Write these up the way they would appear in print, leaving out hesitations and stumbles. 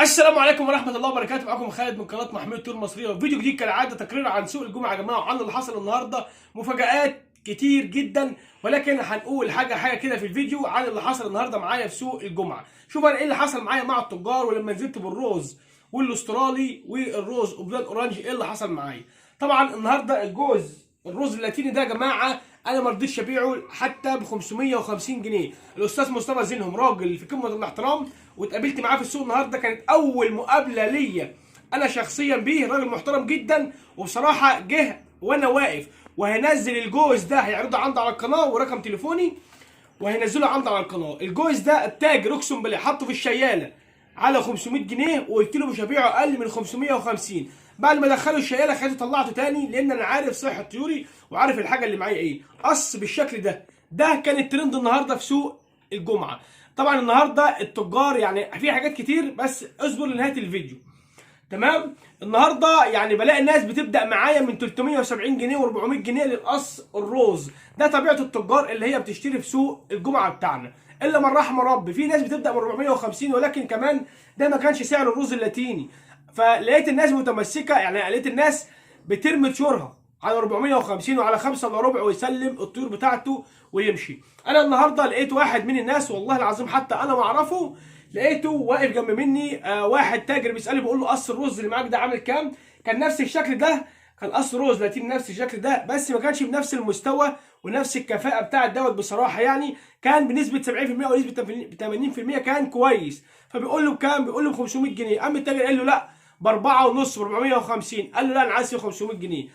السلام عليكم ورحمة الله وبركاته. معكم خالد من قناة محمود طيور مصرية. فيديو جديد كالعادة، تقرير عن سوق الجمعة يا جماعة وعن اللي حصل النهاردة، مفاجآت كتير جدا، ولكن هنقول حاجة حاجة كده في الفيديو عن اللي حصل النهاردة معايا في سوق الجمعة. شوف انا ايه اللي حصل معايا مع التجار، ولما نزلت بالروز والاسترالي والروز opaline orange ايه اللي حصل معايا. طبعا النهارده الجوز الروز اللاتيني ده يا جماعة انا ما رضيتش ابيعه حتى ب 550 جنيه. الاستاذ مصطفى زينهم راجل في قمة الاحترام، واتقابلت معاه في السوق النهارده، كانت اول مقابله ليا انا شخصيا بيه. راجل محترم جدا، وبصراحة جه وانا واقف وهينزل الجوز ده، هيعرضه عنده على القناة ورقم تليفوني وهينزله عنده على القناة. الجوز ده التاجر اقسم بالله حطه في الشياله على 500 جنيه، وقلت له مش هبيعه اقل من 550. بعد ما دخلوا الشياله خدته طلعته تاني، لان انا عارف صحة طيوري وعارف الحاجة اللي معايا ايه. قص بالشكل ده، ده كان الترند النهارده في سوق الجمعة. طبعا النهارده التجار يعني في حاجات كتير، بس اصبر لنهاية الفيديو. تمام. النهارده يعني بلاقي الناس بتبدا معايا من 370 جنيه و400 جنيه للقص الروز. ده طبيعة التجار اللي هي بتشتري في سوق الجمعة بتاعنا، الا من رحم ربي. في ناس بتبدا من 450، ولكن كمان ده ما كانش سعر الروز اللاتيني. فلقيت الناس متمسكة، يعني لقيت الناس بترمي طيورها على 450 وعلى 5 الا ربع ويسلم الطيور بتاعته ويمشي. انا النهارده لقيت واحد من الناس والله العظيم حتى انا ما اعرفه، لقيته واقف جنب مني، واحد تاجر بيسألني بيقول له قص الرز اللي معاك ده عامل كام؟ كان نفس الشكل ده، كان قص رز لاتيني نفس الشكل ده، بس ما كانش بنفس المستوى ونفس الكفاءة بتاع الدوت بصراحة. يعني كان بنسبة 70% او نسبة 80% كان كويس. فبيقول له بكام؟ بيقول له ب 500 جنيه. قام التاجر قال له لا ب 4.5 ب 450. قال له لا انا عايز فيه 500 جنيه.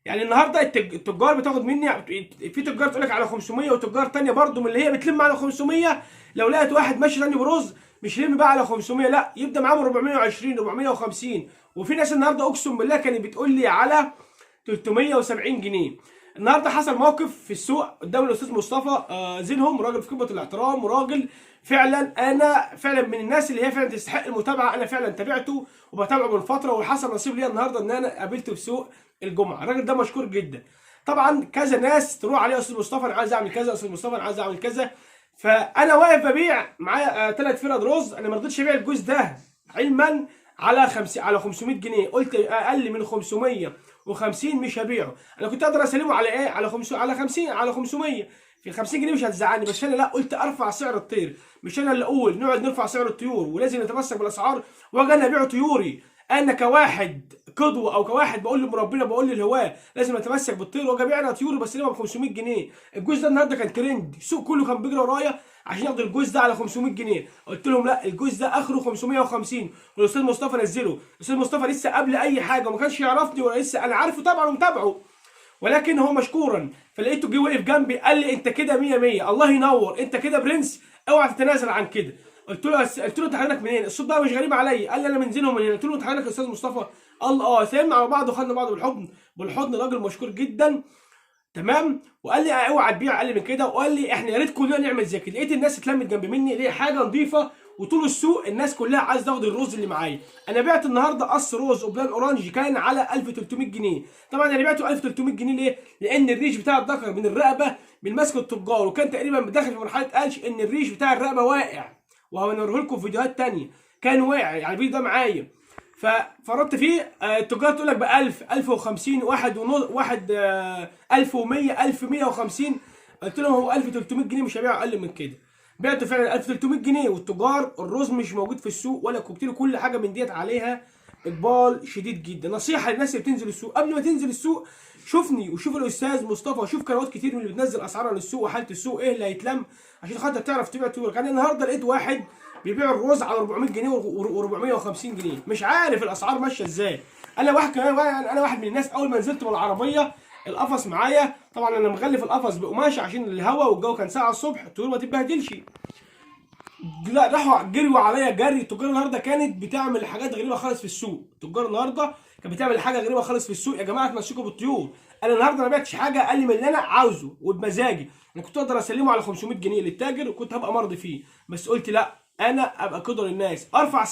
يعني النهارده التجار بتاخد مني، في تجار تقول لك على 500، وتجار تانية برضو من اللي هي بتلم على 500، لو لقت واحد ماشي تاني برز مش يلم بقى على 500، لا يبدا معاه من 420 450. وفي ناس النهارده اقسم بالله كانت بتقول لي على 370 جنيه. النهارده حصل موقف في السوق قدام الاستاذ مصطفى زينهم، راجل في قمة الاحترام، وراجل فعلا انا فعلا من الناس اللي هي فعلا تستحق المتابعة. انا فعلا تابعته وبتابعه من فترة، وحصل نصيب ليا النهارده ان انا قابلته في سوق الجمعة. الراجل ده مشكور جدا. طبعا كذا ناس تروح عليه، استاذ مصطفى انا عايز اعمل كذا، استاذ مصطفى انا عايز اعمل كذا. فانا واقف ببيع معايا 3 فرد رز، انا ما رضيتش ابيع الجوز ده علما على 50 على 500 جنيه، قلت اقل من 550 مش هبيعه. انا كنت اقدر اسلمه على ايه؟ على 5 على 50 على 500، في 50 جنيه مش هتزعلني، بس انا لا قلت ارفع سعر الطير. مش انا اللي اقول نقعد نرفع سعر الطيور ولازم نتمسك بالاسعار، واجي انا ابيع طيوري. انا كواحد قدوة او كواحد بقول لمربينا بقول للهواه لازم اتمسك بالطير، واجي ابيع انا طيوري بسلمها ب 500 جنيه. الجوز ده النهارده كان ترند، السوق كله كان بيجري ورايا عشان ياخد الجوز ده على 500 جنيه. قلت لهم لا الجوز ده اخره 550، والاستاذ مصطفى نزله. الاستاذ مصطفى لسه قبل اي حاجة وما كانش يعرفني ولا لسه انا عارفه طبعا ومتابعة، ولكن هو مشكورا. فلقيته جه وقف جنبي قال لي انت كده 100 100، الله ينور، انت كده برنس، اوعى تتنازل عن كده. قلت له انت حضرتك منين؟ الصوت بقى مش غريب عليا. قال لي انا من زينهم من هنا. قلت له انت حضرتك يا استاذ مصطفى؟ قال اه. سلمنا على بعض وخدنا بعض بالحضن بالحضن، راجل مشكور جدا. تمام. وقال لي اوعى تبيع اقل من كده، وقال لي احنا يا ريت كلنا نعمل زي كده. لقيت الناس اتلمت جنب مني، ليه حاجة نظيفة، وطول السوق الناس كلها عايزه تاخد الرز اللي معايا. انا بعت النهارده قص روز opaline orange كان على 1300 جنيه. طبعا انا بعته 1300 جنيه ليه؟ لان الريش بتاع الذكر من الرقبة من مسك التجار، وكان تقريبا داخل في مرحلة قلش ان الريش بتاع الرقبة واقع، وهنوريه لكم في فيديوهات ثانية. كان واقع يعني الفيديو ده معايا، ففرطت فيه. التجار تقول لك ب 1000 1050 واحد ونص واحد، 1100 1150. قلت لهم هو 1300 جنيه مش هبيعه اقل من كده. بعته فعلا 1300 جنيه. والتجار الرز مش موجود في السوق ولا كوكتيل، كل حاجة من ديت عليها اقبال شديد جدا. نصيحة للناس اللي بتنزل السوق، قبل ما تنزل السوق شوفني وشوف الاستاذ مصطفى وشوف قنوات كتير من اللي بتنزل اسعارها للسوق وحاله السوق ايه اللي هيتلم، عشان خاطر تعرف تبيع طيورك. انا النهارده لقيت واحد بيبيع الرز على 400 جنيه و450 جنيه، مش عارف الاسعار ماشية ازاي. انا واحد كمان، انا واحد من الناس اول ما نزلت من العربية القفص معايا، طبعا انا مغلف القفص بقماشه عشان الهواء والجو كان ساقع الصبح الطيور ما تتبهدلش. لا راحوا جريوا عليا جري. التجار النهارده كانت بتعمل حاجات غريبة خالص في السوق. التجار النهارده كانت بتعمل حاجة غريبة خالص في السوق. يا جماعة تمسكوا بالطيور. انا النهارده ما بعتش حاجة اقل من اللي انا عاوزه وبمزاجي. انا كنت اقدر اسلمه على 500 جنيه للتاجر وكنت هبقى مرضي فيه، بس قلت لا انا ابقى قدر الناس، ارفع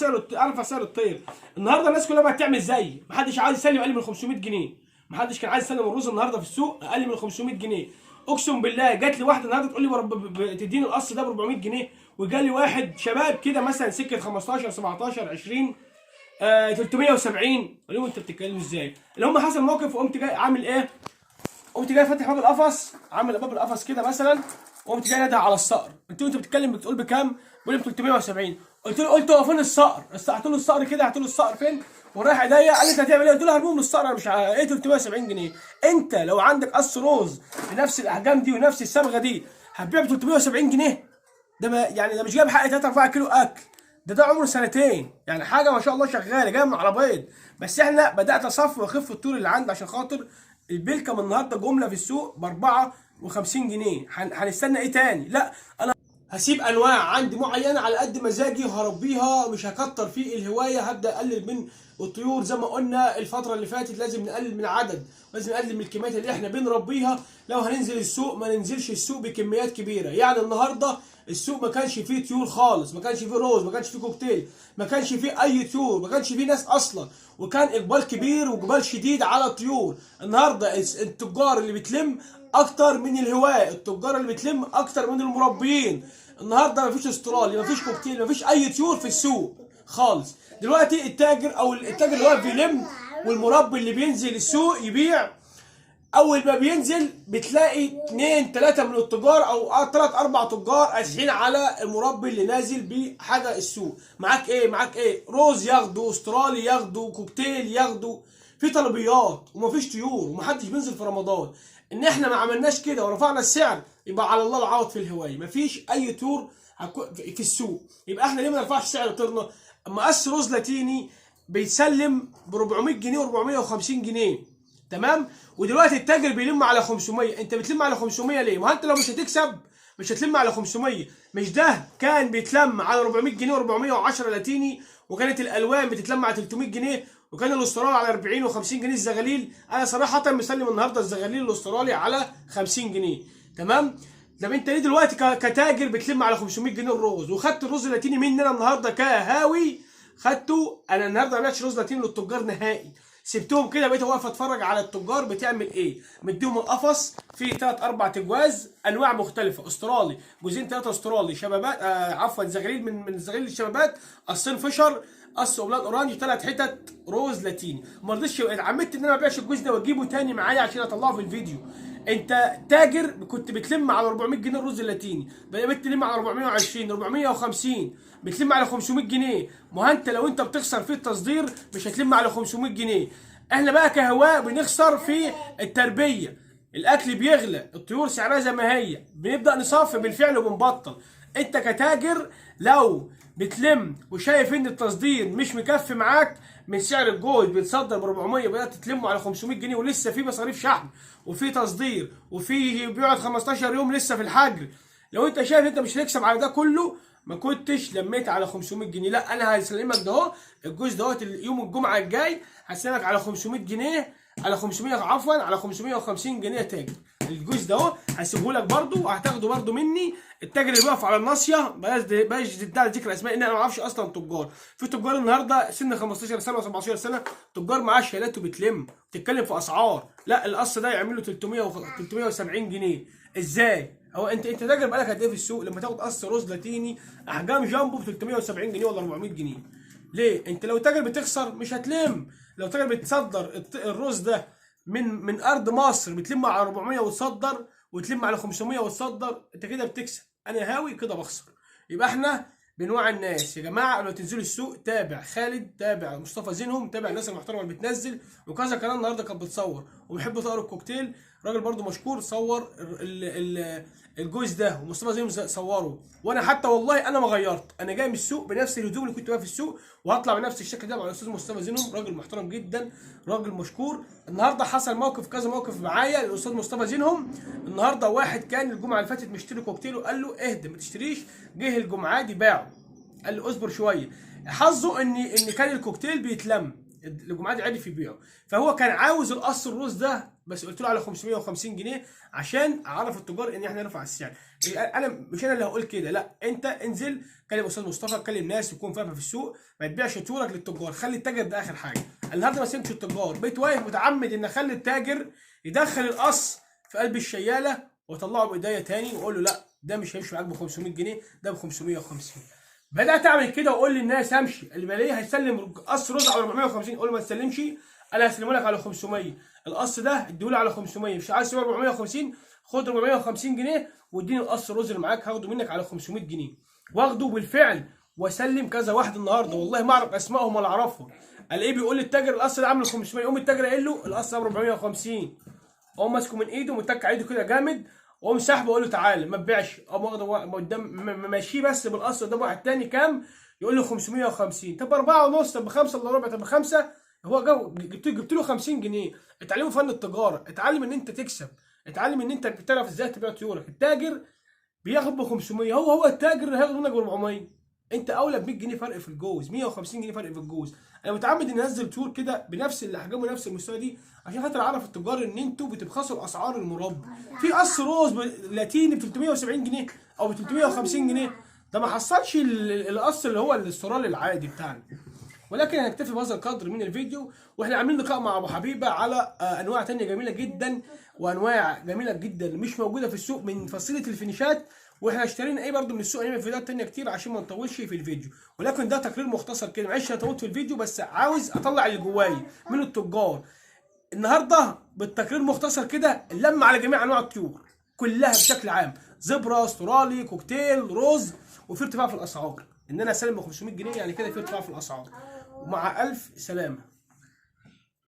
سعر الطير. النهارده الناس كلها بقت تعمل زيي، محدش عايز يسلم اقل من 500 جنيه، محدش كان عايز يسلم الرز النهارده في السوق اقل من 500 جنيه. اقسم بالله جات لي واحدة النهارده تقول لي تديني القص ده ب 400 جنيه، وجالي واحد شباب كده مثلا سكة 15 17 20 370. قال لهم انت بتتكلم ازاي؟ اللي هم حصل موقف وقمت جاي عامل ايه؟ قمت جاي فاتح باب القفص، عامل باب القفص كده مثلا، وقمت جاي نادي على الصقر. قلت له انت بتتكلم بتقول بكام؟ بيقول لي ب 370. قلت له قلت هو فين الصقر؟ قلت له الصقر كده، قلت له الصقر فين؟ ورايح ايديا. قال لي انت هتعمل ايه؟ قلت له هرميهم للصقر، انا مش ايه 370 جنيه؟ انت لو عندك قص روز بنفس الاحجام دي ونفس الصبغه دي هتبيع ب 370 جنيه؟ ده ما يعني ده مش جايب حق 3 4 كيلو اكل، ده عمره سنتين، يعني حاجة ما شاء الله شغالة جاية من على بيض. بس احنا بدات اصفي واخف الطول اللي عندي عشان خاطر البلكم النهارده جملة في السوق ب 54 جنيه. هنستنى ايه تاني؟ لا انا هسيب انواع عندي معينة على قد مزاجي وهربيها، مش هكتر في الهواية، هبدا اقلل من الطيور زي ما قلنا الفترة اللي فاتت. لازم نقلل من العدد، لازم نقلل من الكميات اللي احنا بنربيها. لو هننزل السوق ما ننزلش السوق بكميات كبيرة. يعني النهارده السوق ما كانش فيه طيور خالص، ما كانش فيه روز، ما كانش فيه كوكتيل، ما كانش فيه اي طيور، ما كانش فيه ناس اصلا، وكان اقبال كبير واقبال شديد على الطيور. النهارده التجار اللي بتلم اكتر من الهواة، التجار اللي بتلم اكتر من المربيين. النهارده مفيش استرالي، مفيش كوكتيل، مفيش اي طيور في السوق خالص. دلوقتي التاجر او التاجر اللي واقف بيلم والمربي اللي بينزل السوق يبيع، اول ما بينزل بتلاقي 2 3 من التجار او 3 4 تجار قاسحين على المربي اللي نازل بحاجة السوق. معاك ايه؟ معاك ايه؟ روز ياخده، استرالي ياخده، كوكتيل ياخده، في طلبيات ومفيش طيور ومحدش بينزل في رمضان. ان احنا ما عملناش كده ورفعنا السعر يبقى على الله العوض في الهواية، مفيش اي طيور في السوق. يبقى احنا ليه ما نرفعش سعر طيرنا؟ اما قص روز لاتيني بيتسلم ب 400 جنيه و450 جنيه، تمام؟ ودلوقتي التاجر بيلم على 500. انت بتلم على 500 ليه؟ ما انت لو مش هتكسب مش هتلم على 500. مش ده كان بيتلم على 400 جنيه و410 لاتيني، وكانت الالوان بتتلم على 300 جنيه، وكان الاسترالي على 40 و50 جنيه الزغاليل. انا صراحة مسلم النهارده الزغاليل الاسترالي على 50 جنيه، تمام؟ طب انت ليه دلوقتي كتاجر بتلم على 500 جنيه الروز؟ وخدت الروز اللاتيني مني انا النهارده كهاوي، خدته انا النهارده ما بعتش روز لاتيني للتجار نهائي، سبتهم كده، بقيت واقف اتفرج على التجار بتعمل ايه. مديهم القفص فيه 3 4 تجواز انواع مختلفة، استرالي جوزين 3 استرالي، شبابات عفوا زغاليل من زغاليل الشبابات، قصين فشر، قص قبلان orange، 3 حتت روز لاتيني. ما رضيتش، اتعمدت ان انا ما ابيعش الجوز ده واجيبه تاني معايا عشان اطلعه في الفيديو. انت تاجر كنت بتلم على 400 جنيه الرز اللاتيني، بقيت تلم على 420 450، بتلم على 500 جنيه. ما انت لو انت بتخسر في التصدير مش هتلم على 500 جنيه. احنا بقى كهواء بنخسر في التربية، الاكل بيغلى، الطيور سعرها زي ما هي، بنبدا نصفي بالفعل وبنبطل. انت كتاجر لو بتلم وشايف ان التصدير مش مكفي معاك من سعر الجوز، بتصدر ب 400 بدات تلمه على 500 جنيه، ولسه في مصاريف شحن وفي تصدير وفي بيقعد 15 يوم لسه في الحجر. لو انت شايف انت مش هتكسب على ده كله ما كنتش لميت على 500 جنيه. لا انا هسلمك ده اهو الجوز دوت يوم الجمعة الجاي، هسلمك على 500 جنيه، على 500 عفوا على 550 جنيه تاجر. الجوز ده اهو هسيبه لك برده وهتاخده برده مني. التاجر اللي بيقف على الناصية بلاش تدعي ذكر اسماء، ان انا ما اعرفش اصلا تجار. في تجار النهارده سن 15 سنة و17 سنة، تجار معاه شهادات وبتلم، بتتكلم في اسعار. لا القص ده يعمل له 370 جنيه ازاي؟ هو انت تاجر بقالك قد ايه في السوق لما تاخد قص روز لاتيني احجام جامبو ب 370 جنيه ولا 400 جنيه؟ ليه؟ انت لو تاجر بتخسر مش هتلم. لو تاجر بتصدر الرز ده من ارض مصر بتلم على 400 وتصدر، وتلم على 500 وتصدر، انت كده بتكسب. انا هاوي كده بخسر. يبقى احنا بنوعي الناس يا جماعة، لو تنزلوا السوق تابع خالد، تابع مصطفى زينهم، تابع الناس المحترمة اللي بتنزل، وكذا قناة النهارده كانت بتصور وبيحب طائر الكوكتيل، راجل برده مشكور صور الجوز ده، ومصطفى زينهم صوره. وانا حتى والله انا ما غيرت، انا جاي من السوق بنفس الهدوم اللي كنت بيها في السوق، وهطلع بنفس الشكل ده مع الاستاذ مصطفى زينهم، راجل محترم جدا، راجل مشكور. النهارده حصل موقف كذا موقف معايا الاستاذ مصطفى زينهم. النهارده واحد كان الجمعة اللي فاتت مشتري كوكتيل وقال له اهدى ما تشتريش، جه الجمعة دي باعه، قال له اصبر شوية. حظه ان كان الكوكتيل بيتلم الجمعة دي عرف يبيعه، فهو كان عاوز القص الروز ده، بس قلت له على 550 جنيه عشان اعرف التجار ان احنا نرفع السعر. انا مش انا اللي هقول كده، لا انت انزل كلم استاذ مصطفى، كلم ناس يكون فاهمه في السوق، ما تبيعش طيورك للتجار، خلي التاجر ده اخر حاجة. النهارده ما سمتش التجار، بقيت واقف متعمد ان اخلي التاجر يدخل القص في قلب الشياله واطلعه بايديا تاني واقول له لا ده مش هيمشي معاك ب 500 جنيه، ده ب 550. بدات اعمل كده واقول للناس امشي، اللي بلاقيه هيسلم قص رز على 450 اقول له ما تسلمش، انا هسلمه لك على 500. القص ده اديهولي على 500، مش عايز تبيع 450، خد 450 جنيه واديني القص الرز اللي معاك، هاخده منك على 500 جنيه. واخده بالفعل واسلم كذا واحد النهارده، والله ما اعرف اسمائهم ولا اعرفهم. الاقيه بيقول للتاجر القص ده عامل 500، يقوم التاجر قايل له القص ده ب 450، اقوم ماسكه من ايده ومتك على ايده كده جامد، واقوم ساحبه اقول له تعالى ما تبيعش، اقوم واخده قدام ماشية بس بالقص قدام واحد تاني كام؟ يقول له 550، طب 4 ونص، طب 5 الا ربع، طب 5. هو جو جبت له 50 جنيه. اتعلموا فن التجارة، اتعلم ان انت تكسب، اتعلم ان انت بتعرف ازاي تبيع طيورك. التاجر بياخد ب 500، هو التاجر اللي هياخد منك ب 400، انت اولى ب 100 جنيه فرق في الجوز، 150 جنيه فرق في الجوز. انا متعمد ان انزل طيور كده بنفس الاحجام ونفس المستوى دي عشان خاطر اعرف التجار ان انتوا بتبخسوا الاسعار المربى. في قص روز لاتيني ب 370 جنيه او ب 350 جنيه، ده ما حصلش القص اللي هو الاسترالي العادي بتاعنا. ولكن هنكتفي بهذا القدر من الفيديو، واحنا عاملين لقاء مع ابو حبيبه على انواع تانية جميلة جدا، وانواع جميلة جدا مش موجودة في السوق من فصيلة الفينيشات، واحنا اشترينا ايه برضو من السوق، هنعمل فيديوهات تانية كتير عشان ما نطولش في الفيديو. ولكن ده تقرير مختصر كده، معلش انا طولت في الفيديو بس عاوز اطلع اللي جوايا من التجار النهارده بالتقرير مختصر كده. اللم على جميع انواع الطيور كلها بشكل عام، زبرة، استرالي، كوكتيل، روز، وفي ارتفاع في الاسعار. ان انا اسلم ب 500 جنيه يعني كده في ارتفاع في الاسعار. ومع الف سلامه.